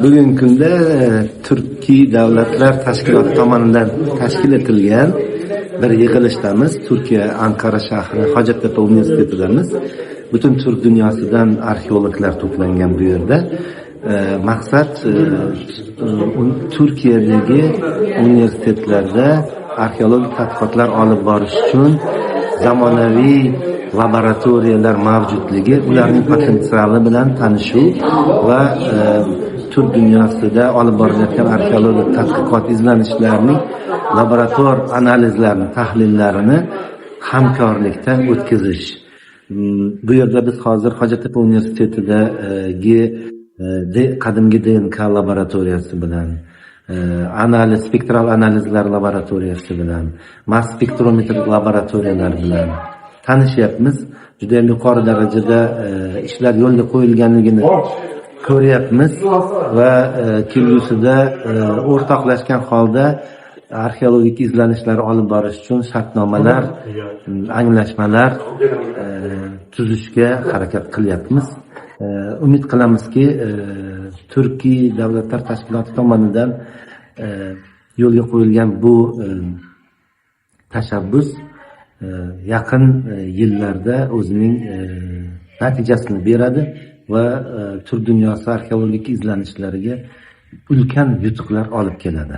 Bugungi kunda Turkiy davlatlar tashkiloti tomonidan tashkil etilgan bir yig'ilishdamiz. Turkiya, Anqara shahri, Hojattepa universitetidamiz. Butun turk dunyosidan arxeologlar to'plangan bu yerda. Maqsad Turkiyadagi universitetlarda arxeologik tadqiqotlar olib borish uchun zamonaviy laboratoriyalar mavjudligi, ularning potensiali bilan tanishuv va turk dunyosida olib borilayotgan arxeologik tadqiqot izlanishlarning laborator analizlarini, tahlillarini hamkorlikda o'tkazish. Bu yerda biz hozir Hojattepa universitetidagi qadimgi DNK laboratoriyasi bilan, analiz, spektral analizlar laboratoriyasi bilan, mass spektrometr laboratoriyalar bilan tanishyapmiz. Judayam yuqori darajada ishlar yo'lga qo'yilganligini ko'ryapmiz va kelgusida o'rtoqlashgan holda arxeologik izlanishlar olib borish uchun shartnomalar, anglashmalar tuzishga harakat qilyapmiz. Umid qilamizki, Turkiy davlatlar tashkiloti tomonidan yo'lga qo'yilgan bu tashabbus yaqin yillarda o'zining natijasini beradi va turk dunyosi arxeologik izlanishlariga ulkan yutuqlar olib keladi.